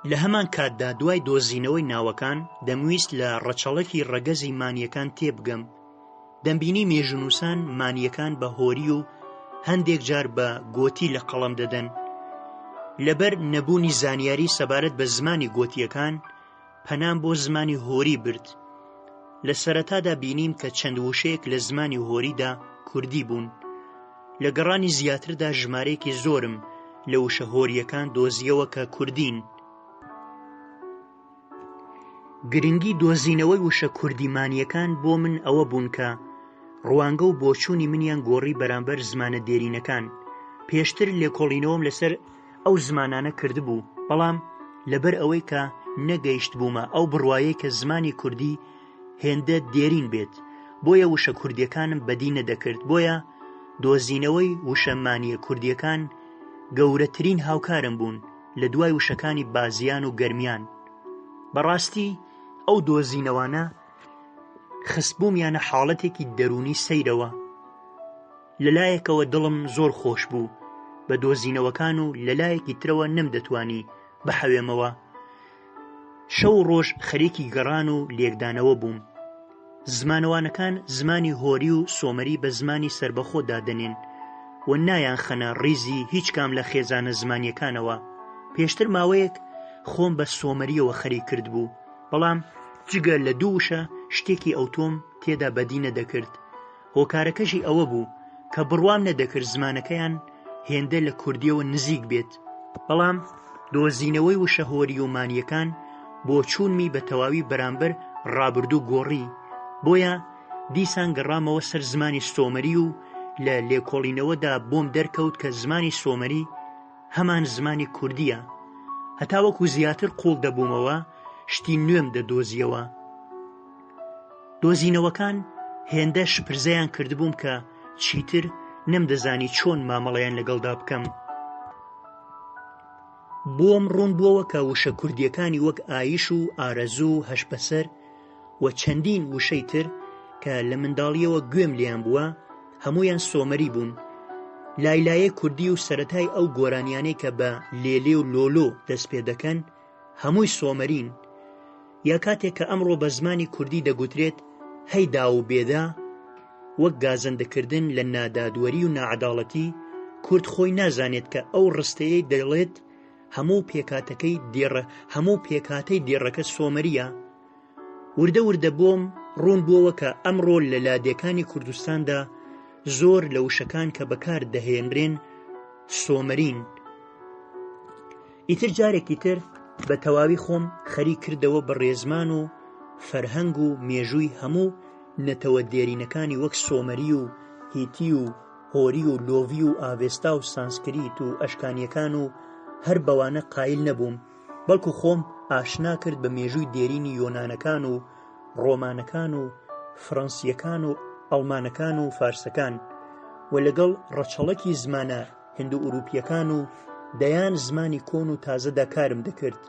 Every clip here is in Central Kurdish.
لە هەمان کاتدا دوای دۆزینەوەی ناوەکان دەمویست لە ڕەچەڵەکی ڕەگەزی مانییەکان تێبگەم. دەمبینی مێژوونووسان مانییەکان بە هۆری و هەندێک جار بە گۆتی لە قەڵەم دەدەن. لەبەر نەبوونی زانیاری سەبارەت بە زمانی گۆتییەکان، پەنام بۆ زمانی هۆری برد. لە سەرەتادا بینیم کە چەند وشەیەک لە زمانی هۆریدا کوردی بوون. لە گەڕانی زیاتردا ژمارەیەکی زۆرم لە وشە هۆرییەکان دۆزییەوە کە کوردین. گرنگی دۆزینەوەی وشە کوردیمانییەکان بۆ من ئەوە بوون کە ڕوانگە و بۆچوونی منیان گۆڕی بەرامبەر زمانە دێرینەکان. پێشتر لێکۆڵینەوەم لەسەر ئەو زمانانە کردبوو، بەڵام لەبەر ئەوەی کە نەگەیشتبوومە ئەو بڕوایەی کە زمانی کوردی هێندە دێرین بێت، بۆیە وشە کوردییەکانم بەدی نەدەکرد، بۆیە دۆزینەوەی وشە مانییە کوردییەکان گەورەترین هاوکارم بوون لە دوای وشەکانی بازیان و گەرمیان. بەڕاستی ئەو دۆزینەوانە خستبوومیانە حاڵەتێکی دەروونی سەیرەوە. لە لایەکەوە دڵم زۆر خۆش بوو بە دۆزینەوەکان و لە لایەکی ترەوە نەمدەتوانی بحەوێمەوە. شەو و ڕۆژ خەریکی گەڕان و لێکدانەوە بووم. زمانەوانەکان زمانی هۆری و سۆمەری بە زمانی سەربەخۆ دادەنێن و نایانخەنە ڕیزی هیچ کام لە خێزانە زمانییەکانەوە. پێشتر ماوەیەک خۆم بە سۆمەرییەوە خەریک کردبوو، بەڵام جگە لە دوو وشە شتێکی ئەوتۆم تێدا بەدی نەدەکرد. هۆکارەکەشی ئەوە بوو کە بڕوام نەدەکرد زمانەکەیان هێندە لە کوردییەوە نزیک بێت، بەڵام دۆزینەوەی وشە هۆری و مانییەکان بۆچوونمی بە تەواوی بەرامبەر ڕابردوو گۆڕی، بۆیە دیسان گەڕامەوە سەر زمانی سۆمەری و لە لێکۆڵینەوەدا بۆم دەرکەوت کە زمانی سۆمەری هەمان زمانی کوردییە. هەتاوەکو زیاتر قووڵ دەبوومەوە شتی نوێم دەدۆزییەوە. دۆزینەوەکان هێندە شپرزەیان کردبووم کە چیتر نەمدەزانی چۆن مامەڵەیان لەگەڵدا بکەم. بۆم ڕوون بووەوە کە وشە کوردییەکانی وەک ئایش و ئارەزوو و هەشبەسەر و چەندین وشەی تر کە لە منداڵییەوە گوێم لێیان بووە، هەموویان سۆمەری بوون. لایلایەی کوردی و سەرەتای ئەو گۆرانیانەی کە بە لێلێ و لۆلۆ دەست پێ دەکەن، هەمووی سۆمەرین. یا کاتێک کە ئەمڕۆ بە زمانی کوردی دەگوترێت هەی داو و بێدا، وەک گازەندەکردن لە نادادوەری و ناعەداڵەتی، کورد خۆی نازانێت کە ئەو ڕستەیەی دەڵێت هەموو پێکهاتەکەی دێڕە هەموو پێکهاتەی دێڕەکە سۆمەرییە. وردە وردە بۆم ڕوون بووەوە کە ئەمڕۆ لە لادێکانی کوردستاندا زۆر لە وشەکان کە بەکار دەهێنرێن سۆمەرین. ئیتر جارێکی تر بە تەواوی خۆم خەریک کردەوە بە ڕێزمان و فەرهەنگ و مێژووی هەموو نەتەوە دێرینەکانی وەک سۆمەری و هیتی و هۆری و لۆڤی و ئاڤێستا و سانسکریت و ئەشکانیەکان و هەر بەوانە قایل نەبووم بەڵکو خۆم ئاشنا کرد بە مێژووی دێرینی یۆنانەکان و ڕۆمانەکان و فڕەنسییەکان و ئەڵمانەکان و فارسەکان و لەگەڵ ڕەچەڵەکی زمانە هندوئوروپییەکان و دەیان زمانی کۆن و تازەدا کارم دەکرد.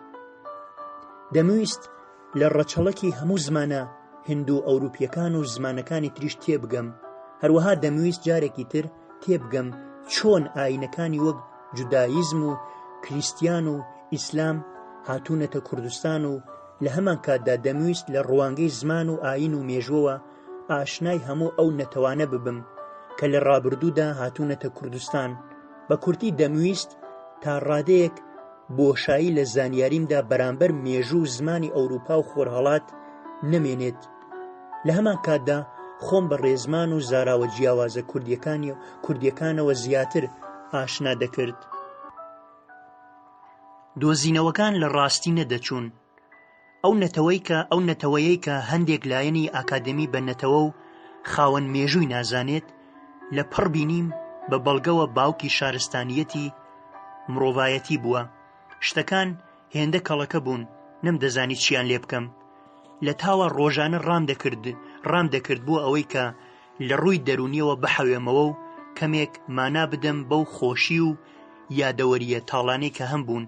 دەمویست لە ڕەچەڵەکی هەموو زمانە هندوئەوروپییەکان و زمانەکانی تریش تێبگەم، هەروەها دەمویست جارێکی تر تێبگەم چۆن ئایینەکانی وەک جودایزم و کریستیان و ئیسلام هاتوونەتە کوردستان و لە هەمان کاتدا دەمویست لە ڕوانگەی زمان و ئایین و مێژووەوە ئاشنای هەموو ئەو نەتەوانە ببم کە لە ڕابردوودا هاتوونەتە کوردستان. بە کورتی دەمویست تا ڕادەیەک بۆشایی لە زانیاریمدا بەرامبەر مێژوو و زمانی ئەوروپا و خۆرهەڵات نەمێنێت. لە هەمان کاتدا خۆم بە ڕێزمان و زاراوە جیاوازە کوردیەکانی کوردیەکانەوە زیاتر ئاشنا دەکرد. دۆزینەوەکان لە ڕاستی نەدەچوون. ئەو نەتەوەی کە ئەو نەتەوەیەی کە هەندێک لایەنی ئاکادێمی بە نەتەوە و خاوەن مێژووی نازانێت، لە پڕ بینیم بە بەڵگەوە باوکی شارستانییەتی مڕۆڤایەتی بووە. شتەکان هێندە کەڵەکە بوون نەمدەزانی چییان لێ بکەم. لە تاوا ڕۆژانە ڕام دەکرد ڕام دەکرد بۆ ئەوەی کە لە ڕووی دەروونییەوە بحەوێمەوە و کەمێک مانا بدەم بەو خۆشی و یادەوەرییە تاڵانەی کە هەمبوون.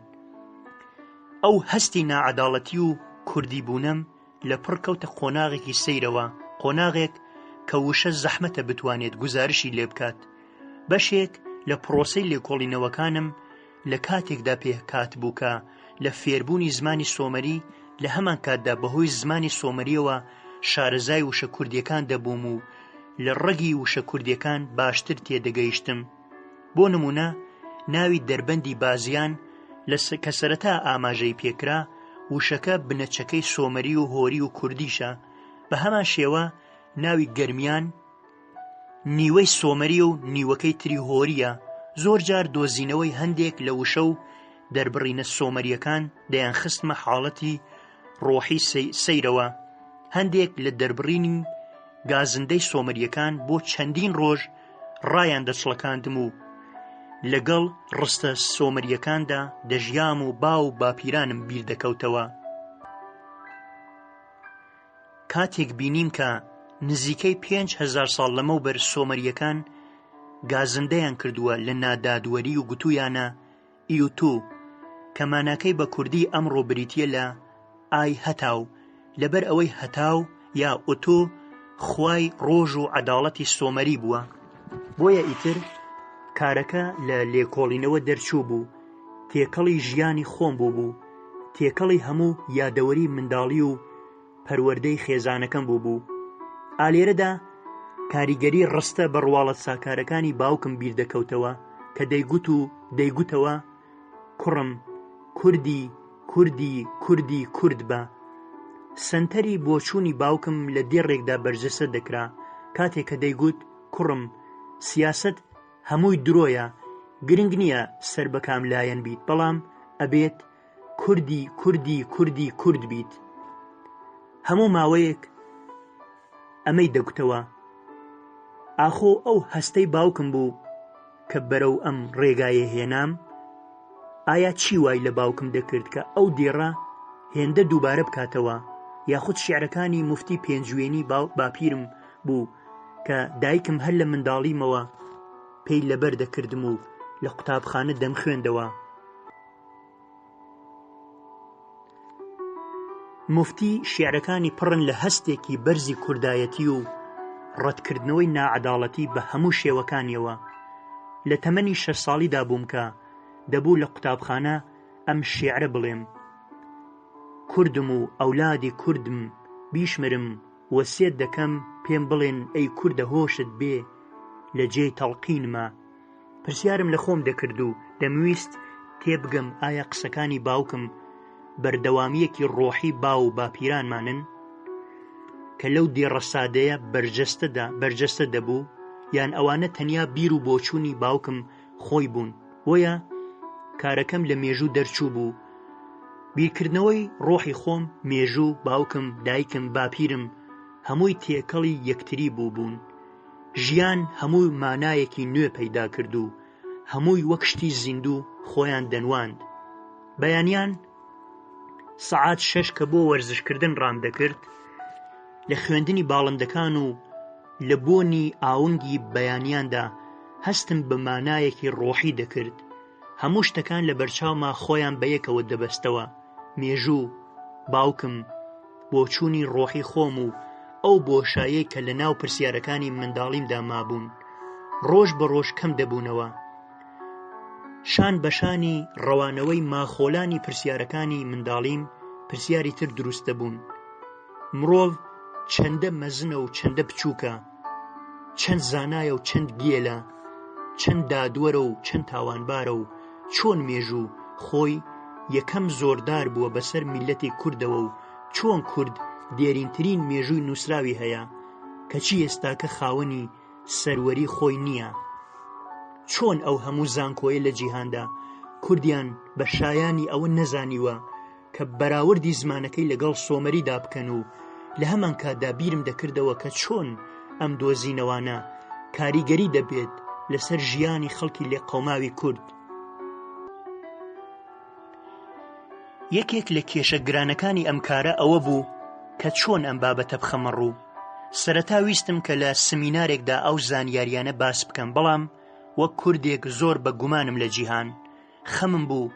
ئەو هەستی ناعەداڵەتی و کوردی بوونەم لە پڕ کەوتە قۆناغێکی سەیرەوە، قۆناغێک کە وشە زەحمەتە بتوانێت گوزارشی لێ بکات. بەشێک لە پڕۆسەی لێکۆڵینەوەکانم لە کاتێکدا پێکهاتبوو کە لە فێربوونی زمانی سۆمەری، لە هەمانکاتدا بەهۆی زمانی سۆمەرییەوە شارەزای وشە کوردییەکان دەبووم و لە ڕەگی وشە کوردییەکان باشتر تێدەگەیشتم. بۆ نموونە ناوی دەربەندی بازیان لە کە سەرەتا ئاماژەی پێکرا، وشەکە بنەچەکەی سۆمەری و هۆری و کوردیشە، بە هەمان شێوە ناوی گەرمیان نیوەی سۆمەریە و نیوەکەی تری هۆرییە، زۆر جار دۆزینەوەی هەندێک لە وشە و دەربڕینە سۆمەرییەکان دەیانخستمە حاڵەتی ڕۆحی سەیرەوە، هەندێک لە دەربڕینی گازندەی سۆمەرییەکان بۆ چەندین ڕۆژ ڕایان دەچڵەکاندم و لەگەڵ ڕستە سۆمەرییەکاندا دەژیام و باو و باپیرانم بیر دەکەوتەوە. کاتێک بینیم کە نزیکەی 5000 ساڵ لەمەوبەر سۆمەرییەکان گازندەیان کردووە لە نادادوەری و گوتوویانە ئیوتو کە ماناکەی بە کوردی ئەمڕۆ بریتییە لە ئای هەتاو، لەبەر ئەوەی هەتاو یا ئوتو خوای ڕۆژ و عەداڵەتی سۆمەری بووە، بۆیە ئیتر کارەکە لە لێکۆڵینەوە دەرچوو بوو، تێکەڵی ژیانی خۆم بووبوو، تێکەڵی هەموو یادەوەری منداڵی و پەروەردەی خێزانەکەم بووبوو. ئا لێرەدا کاریگەری ڕستە بە ڕواڵەت ساکارەکانی باوکم بیر دەکەوتەوە کە دەیگوت و دەیگوتەوە، کوڕم، کوردی، کوردی، کوردی، کورد بە. سەنتەری بۆچوونی باوکم لە دێڕێکدا بەرجەستە دەکرا کاتێ کە دەیگوت، کوڕم، سیاسەت هەمووی درۆیە، گرنگ نییە سەر بە کام لایەن بیت، بەڵام ئەبێت کوردی کوردی کوردی کورد بیت. هەموو ماوەیەک ئەمەی دەگوتەوە. ئاخۆ ئەو هەستەی باوکم بوو کە بەرەو ئەم ڕێگایە هێنام؟ ئایا چی وای لە باوکم دەکرد کە ئەو دێڕە هێندە دووبارە بکاتەوە؟ یاخود شیعرەکانی موفتی پێنجوێنی باپیرم بوو کە دایکم هەر لە منداڵیمەوە پێی لەبەر دەکردم و لە قوتابخانە دەمخوێندەوە. موفتی شیعرەکانی پڕن لە هەستێکی بەرزی کوردایەتی و ڕەتکردنەوەی ناعەداڵەتی بە هەموو شێوەکانیەوە. لە تەمەنی شەش ساڵیدا بووم کە دەبوو لە قوتابخانە ئەم شیعرە بڵێم، کوردم و ئەولادی کوردم بیشمرم وەسیەت دەکەم پێم بڵێن ئەی کوردە هۆشت بێ لە جێی تەڵقینمە. پرسیارم لە خۆم دەکرد و دەمویست تێبگەم ئایا قسەکانی باوکم بەردەوامییەکی ڕۆحی باو و باپیرانمانن کە لەو دێڕە سادەیە بەرجەستەدا بەرجەستە دەبوو یان ئەوانە تەنیا بیر و بۆچوونی باوکم خۆی بوون بۆیە کارەکەم لە مێژوو دەرچوو بوو بیرکردنەوەی ڕۆحی خۆم مێژوو باوکم دایکم باپیرم هەمووی تێکەڵی یەکتری بوو بوون ژیان هەموو مانایەکی نوێ پەیدا کرد و هەمووی وەک شتی زیندوو خۆیان دەنواند. بەیانیان سەعات شەش کە بۆ وەرزشکردن ڕام دەکرد، لە خوێندنی باڵندەکان و لە بۆنی ئاونگی بەیانیاندا هەستم بە مانایەکی ڕۆحی دەکرد. هەموو شتەکان لە بەرچاوما خۆیان بەیەکەوە دەبەستەوە، مێژوو، باوکم، بۆچوونی ڕۆحی خۆم و ئەو بۆشایەی کە لە ناو پرسیارەکانی منداڵیمدا مابوون، ڕۆژ بە ڕۆژ کەم دەبوونەوە. شان بە شانی ڕەوانەوەی ماخۆلانی پرسیارەکانی منداڵیم، پرسیاری تر دروست دەبوون. مڕۆڤ چەندە مەزنە و چەندە بچووکە؟ چەند زانایە و چەند گێلە؟ چەند دادوەرە و چەند تاوانبارە و چۆن مێژوو خۆی یەکەم زۆردار بووە بەسەر میللەتی کوردەوە و چۆن کورد دێرینترین مێژووی نووسراوی هەیە کەچی ئێستاکە خاوەنی سەروەری خۆی نییە؟ چۆن ئەو هەموو زانکۆیە لە جیهاندا کوردیان بە شایانی ئەوە نەزانیوە کە بەراوردی زمانەکەی لەگەڵ سۆمەریدا بکەن و لە هەمانکاتدا بیرم دەکردەوە کە چۆن ئەم دۆزینەوانە کاریگەری دەبێت لەسەر ژیانی خەڵکی لێقەوماوی کورد. یەکێک لە کێشە گرانەکانی ئەم کارە ئەوە بوو کە چۆن ئەم بابەتە بخەمە ڕوو. سەرەتا ویستم کە لە سمینارێکدا ئەو زانیاریانە باس بکەم بەڵام وەک کوردێک زۆر بە گومانم لە جیهان خەمم بوو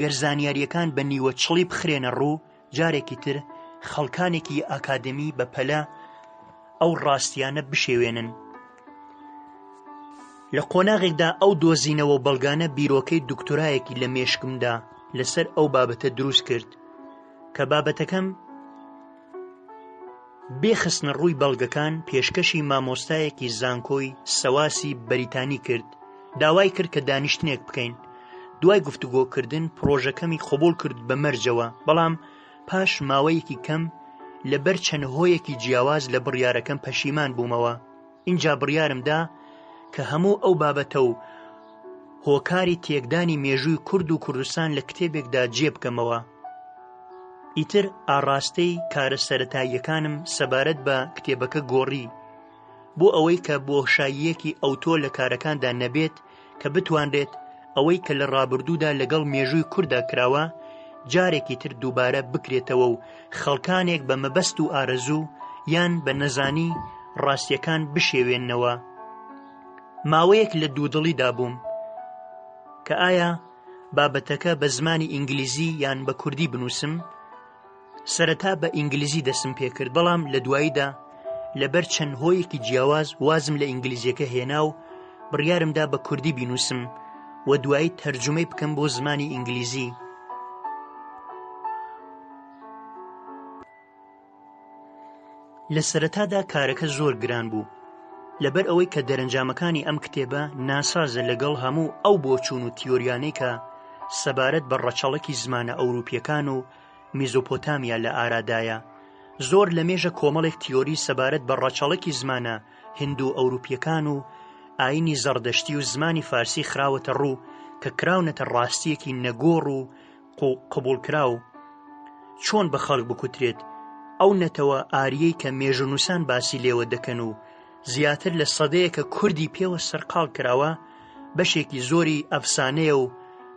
گەر زانیارییەکان بە نیوە چڵی بخرێنە ڕوو، جارێکی تر خەڵکانێکی ئاکادمی بە پەلە ئەو ڕاستیانە بشێوێنن. لە قۆناغێکدا ئەو دۆزینەوە و بەڵگانە بیرۆکەی دوکتورایەکی لە مێشکمدا. لەسەر ئەو بابەتە دروست کرد کە بابەتەکەم بێ خستنەڕووی بەڵگەکان پێشکەشی مامۆستایەکی زانکۆی سەواسی بەریتانی کرد، داوای کرد کە دانیشتنێک بکەین. دوای گفتوگۆکردن پڕۆژەکەمی قبوڵ کرد بە مەرجەوە، بەڵام پاش ماوەیەکی کەم لەبەر چەند هۆیەکی جیاواز لە بڕیارەکەم پەشیمان بوومەوە. ئینجا بڕیارم دا کە هەموو ئەو بابەتە و هۆکاری تێکدانی مێژووی کورد و کوردستان لە کتێبێکدا جێ بکەمەوە. ئیتر ئاڕاستەی کارە سەرەتاییەکانم سەبارەت بە کتێبەکە گۆڕی بۆ ئەوەی کە بۆشاییەکی ئەوتۆ لە کارەکاندا نەبێت کە بتوانرێت ئەوەی کە لە ڕابردوودا لەگەڵ مێژووی کورددا کراوە جارێکی تر دووبارە بکرێتەوە و خەڵکانێک بە مەبەست و ئارەزوو یان بە نەزانی ڕاستیەکان بشێوێننەوە. ماوەیەک لە دوودڵیدا بووم کە ئایا بابەتەکە بە زمانی ئینگلیزی یان بە کوردی بنووسم؟ سەرەتا بە ئینگلیزی دەستم پێکرد بەڵام لە دواییدا لەبەر چەند هۆیەکی جیاواز وازم لە ئینگلیزیەکە هێنا و بڕیارمدا بە کوردی بینووسم و دوایی تەرجومەی بکەم بۆ زمانی ئینگلیزی. لە سەرەتادا کارەکە زۆر گران بوو لەبەر ئەوەی کە دەرەنجامەکانی ئەم کتێبە ناسازە لەگەڵ هەموو ئەو بۆچوون و تیۆریانەی کە سەبارەت بە ڕەچەڵەکی زمانە ئەوروپیەکان و میزۆپۆتامیا لە ئارادایە. زۆر لەمێژە کۆمەڵێک تیۆری سەبارەت بە ڕەچەڵەکی زمانە هندو ئەوروپیەکان و ئاینی زەڕدەشتی و زمانی فارسی خراوەتە ڕوو کە کراونەتە ڕاستیەکی نەگۆڕ و قبوڵکراو. چۆن بە خەڵک بکوترێت ئەو نەتەوە ئاریەی کە مێژوونووسان باسی لێوە دەکەن و زیاتر لە سەدەیەکە کوردی پێوە سەرقاڵ کراوە، بەشێکی زۆری ئەفسانەیە و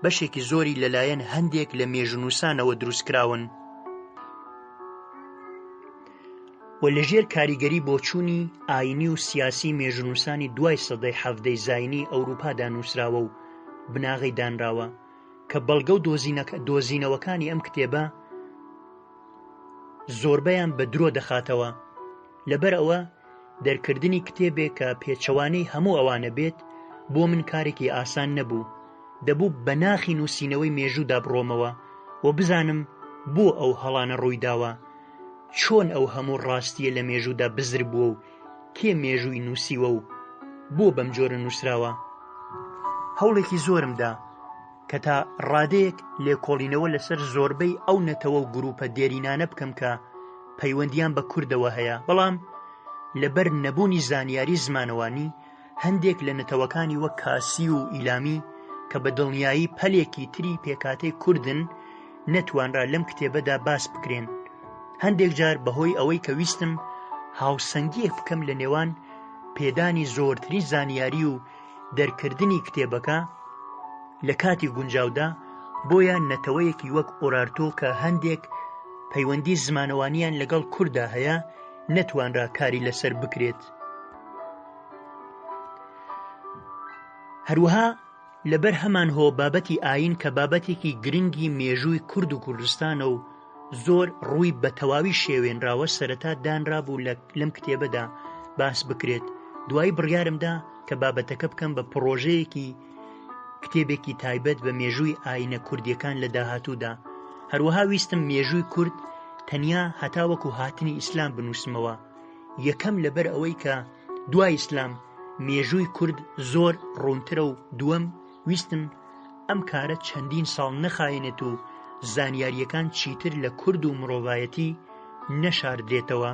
بەشێکی زۆری لەلایەن هەندێک لە مێژوونووسانەوە دروستکراون و لەژێر کاریگەری بۆچوونی ئاینی و سیاسی مێژوونووسانی دوای سەدەی حەڤدەی زاینی ئەوروپادا نووسراوە و بناغەی دانراوە کە بەڵگە و دۆزینەوەکانی ئەم کتێبە زۆربەیان بە درۆ دەخاتەوە. لەبەر ئەوە دەرکردنی کتێبێک کە پێچەوانەی هەموو ئەوانە بێت بۆ من کارێکی ئاسان نەبوو، دەبوو بە ناخی نووسینەوەی مێژوودا بڕۆمەوە و بزانم بۆ ئەو هەڵانە ڕوویداوە، چۆن ئەو هەموو ڕاستییە لە مێژوودا بزر بووە و کێ مێژووی نووسیوە و بۆ بەم جۆرە نووسراوە؟ هەوڵێکی زۆرم دا کە تا ڕادەیەک لێکۆڵینەوە لەسەر زۆربەی ئەو نەتەوە و گرووپە دێرینانە بکەم کە پەیوەندییان بە کوردەوە هەیە، بەڵام لەبەر نەبوونی زانیاری زمانەوانی هەندێک لە نەتەوەکانی وەک کاسی و ئیلامی کە بە دڵنیایی پەلێکی تری پێکهاتەی کوردن نەتوانرا لەم کتێبەدا باس بکرێن. هەندێک جار بەهۆی ئەوەی کە ویستم هاوسەنگییەک بکەم لە نێوان پێدانی زۆرترین زانیاری و دەرکردنی کتێبەکە لە کاتی گونجاودا، بۆیە نەتەوەیەکی وەک ئۆرارتۆ کە هەندێک پەیوەندی زمانەوانیان لەگەڵ کورددا هەیە، نەتوانرا کاری لەسەر بکرێت. هەروەها لەبەر هەمان هۆ بابەتی ئایین کە بابەتێکی گرنگی مێژووی کورد و کوردستانە و زۆر ڕووی بە تەواوی شێوێنراوە سەرەتا دانرابوو لە لەم کتێبەدا باس بکرێت دوایی بڕیارمدا کە بابەتەکە بکەم بە پڕۆژەیەکی کتێبێکی تایبەت بە مێژووی ئاینە کوردیەکان لە داهاتوودا هەروەها ویستم مێژووی کورد تەنیا هەتاوەکو هاتنی ئیسلام بنووسمەوە یەکەم لەبەر ئەوەی کە دوای ئیسلام مێژووی کورد زۆر ڕوونترە و دووەم ویستم ئەم کارە چەندین ساڵ نەخایەنێت و زانیارییەکان چیتر لە کورد و مرۆڤایەتی نەشاردرێتەوە.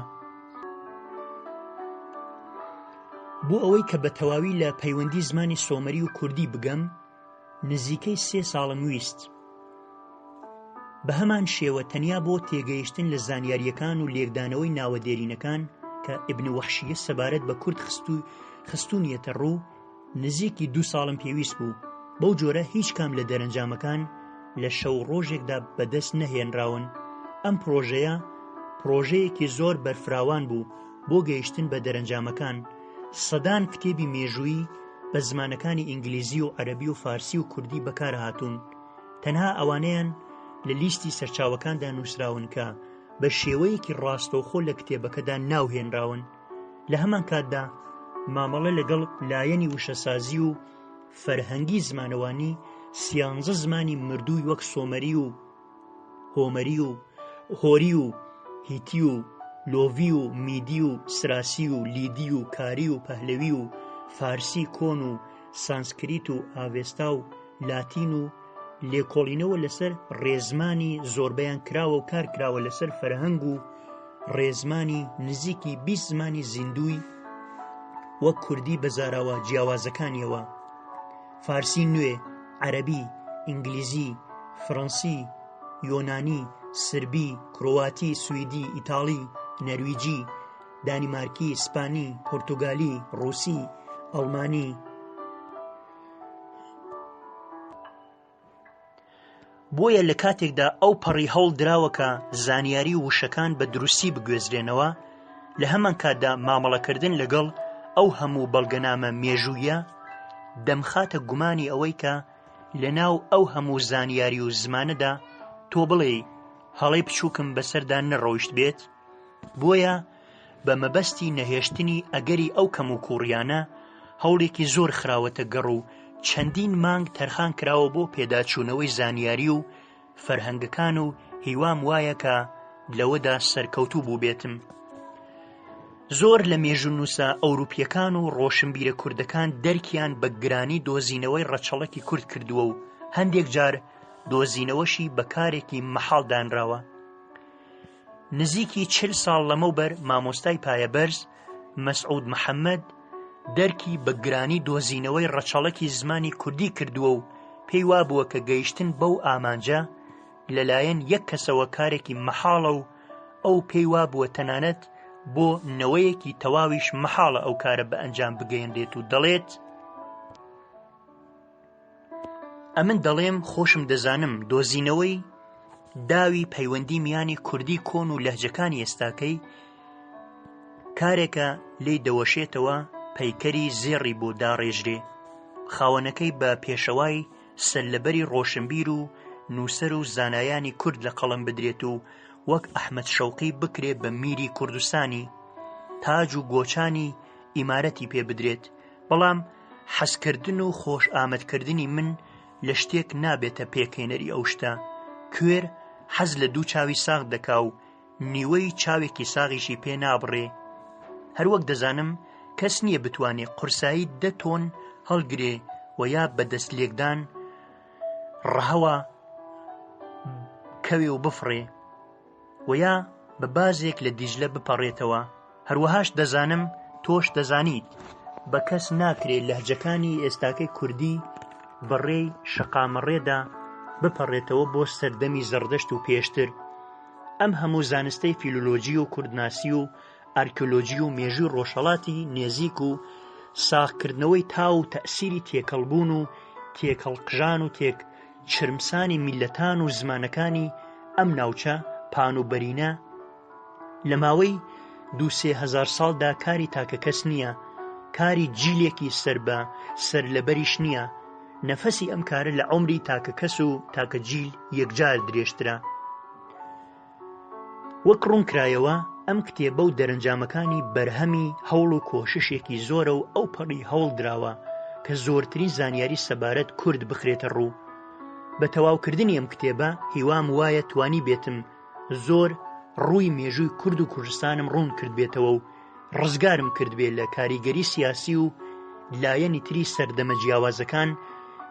بۆ ئەوەی کە بە تەواوی لە پەیوەندی زمانی سۆمەری و کوردی بگەم، نزیکەی سێ ساڵم ویست. بە هەمان شێوە تەنیا بۆ تێگەیشتن لە زانیارییەکان و لێکدانەوەی ناوە دێرینەکان کە ئیبن وەحشییە سەبارەت بە کورد خستوونیەتە ڕوو، نزیکی دوو ساڵم پێویست بوو، بەو جۆرە هیچ کام لە دەرەنجامەکان لە شەو و ڕۆژێکدا بەدەست نەهێنراون، ئەم پڕۆژەیە پڕۆژەیەکی زۆر بەرفراوان بوو بۆ گەیشتن بە دەرەنجامەکان، سەدان کتێبی مێژوویی بە زمانەکانی ئینگلیزی و عەرەبی و فارسی و کوردی بەکارهاتوون، تەنها ئەوانەیان لە لیستی سەرچاوەکاندا نووسراون کە بە شێوەیەکی ڕاستەوخۆ لە کتێبەکەدا ناوهێنراون. لە هەمان کاتدا مامەڵە لەگەڵ لایەنی وشەسازی و فەرهەنگی زمانەوانی سیانزە زمانی مردووی وەک سۆمەری و هۆمەری و هۆری و هیتی و لۆڤی و میدی و سراسی و لیدی و کاری و پەهلەوی و فارسی کۆن و سانسکریت و ئاڤێستا و لاتین و لێکۆڵینەوە لەسەر ڕێزمانی زۆربەیان کراوە و کار کراوە لەسەر فەرهەنگ و ڕێزمانی نزیکی 20 زمانی زیندووی وەک کوردی بە زاراوە جیاوازەکانیەوە فارسی نوێ، عەرەبی، ئینگلیزی، فڕەنسی، یۆنانی، سربی، کرۆواتی، سویدی، ئیتاڵی، نەرویجی، دانیمارکی، ئیسپانی، پۆرتوگالی، ڕووسی، ئەڵمانی. بۆیە لە کاتێکدا ئەو پەڕی هەوڵ دراوە کە زانیاری و وشەکان بە دروستی بگوێزرێنەوە، لە هەمانکاتدا مامەڵەکردن لەگەڵ ئەو هەموو بەڵگەنامە مێژوویە دەمخاتە گومانی ئەوەی کە لەناو ئەو هەموو زانیاری و زمانەدا تۆ بڵێی هەڵەی بچووکم بەسەردا نەڕۆیشتبێت؟ بۆیە بە مەبەستی نەهێشتنی ئەگەری ئەو کەموکووڕیانە هەوڵێکی زۆر خراوەتە گەڕ و چەندین مانگ تەرخان کراوە بۆ پێداچوونەوەی زانیاری و فەرهەنگەکان و هیوام وایە کە لەوەدا سەرکەوتوو بووبێتم. زۆر لە مێژوونووسە ئەوروپییەکان و ڕۆشنبیرە کوردەکان دەرکیان بە گرانی دۆزینەوەی ڕەچەڵەکی کورد کردووە و هەندێک جار دۆزینەوەشی بە کارێکی مەحاڵ دانراوە. نزیکی چل ساڵ لەمەوبەر مامۆستای پایەبەرز مەسعود محەمەد دەرکی بە گرانی دۆزینەوەی ڕەچەڵەکی زمانی کوردی کردووە و پێی وابووە کە گەیشتن بەو ئامانجە لەلایەن یەک کەسەوە کارێکی مەحاڵە و ئەو پێی وابووە تەنانەت بۆ نەوەیەکی تەواویش مەحاڵە ئەو کارە بە ئەنجام بگەیەنرێت و دەڵێت، ئەمن دەڵێم خۆشم دەزانم دۆزینەوەی داوی پەیوەندی میانی کوردی کۆن و لەهجەکانی ئێستاکەی کارێکە لێی دەوەشێتەوە پەیکەری زێڕی بۆ داڕێژرێ خاوەنەکەی بە پێشەوای سەرلەبەری ڕۆشنبیر و نووسەر و زانایانی کورد لە قەڵەم بدرێت و وەک ئەحمەد شەوقی بکرێ بە میری کوردستانی تاج و گۆچانی ئیمارەتی پێ بدرێت بەڵام حەزکردن و خۆش ئامەدکردنی من لە شتێک نابێتە پێکهێنەری ئەو شتە، کوێر حەز لە دوو چاوی ساغ دەکا و نیوەی چاوێکی ساغیشی پێ نابڕێ. هەروەک دەزانم کەس نییە بتوانێ قورسایی دە تۆن هەڵگرێ و یا بە دەست لێکدان ڕەهەوە کەوێ و بفڕێ. و یا بە بازێک لە دیجلە بپەڕێتەوە، هەروەهاش دەزانم تۆش دەزانیت بە کەس ناکرێ لەهجەکانی ئێستاکەی کوردی بە ڕێی شەقامەڕێدا بپەڕێتەوە بۆ سەردەمی زەڕدەشت و پێشتر. ئەم هەموو زانستەی فیلۆلۆجی و کوردناسی و ئارکیۆلۆجی و مێژووی ڕۆژهەڵاتی نێزیک و ساغکردنەوەی تاو و تەئسیری تێکەڵبوون و تێکهەڵقژان و تێک چرمسانی میللەتان و زمانەکانی ئەم ناوچە پان و بەرینە لە ماوەی دوو سێ هەزار ساڵدا کاری تاکەکەس نییە، کاری جیلێکی سەر بە سەرلەبەریش نییە، نەفەسی ئەم کارە لە عومری تاکەکەس و تاکە جیل یەکجار درێژترە. وەک ڕوونکرایەوە، ئەم کتێبە و دەرەنجامەکانی بەرهەمی هەوڵ و کۆششێکی زۆرە و ئەوپەڕی هەوڵ دراوە کە زۆرترین زانیاری سەبارەت کورد بخرێتە ڕوو. بە تەواوکردنی ئەم کتێبە هیوام وایە توانیبێتم زۆر ڕووی مێژووی کورد و کوردستانم ڕوون کردبێتەوە و ڕزگارم کردبێ لە کاریگەری سیاسی و لایەنی تری سەردەمە جیاوازەکان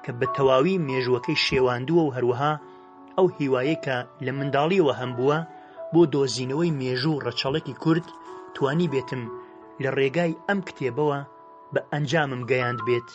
کە بە تەواوی مێژووەکەی شێواندووە و هەروەها ئەو هیوایەی کە لە منداڵیەوە هەمبووە بۆ دۆزینەوەی مێژوو و ڕەچەڵەکی کورد توانیبێتم لە ڕێگای ئەم کتێبەوە بە ئەنجامم گەیاندبێت.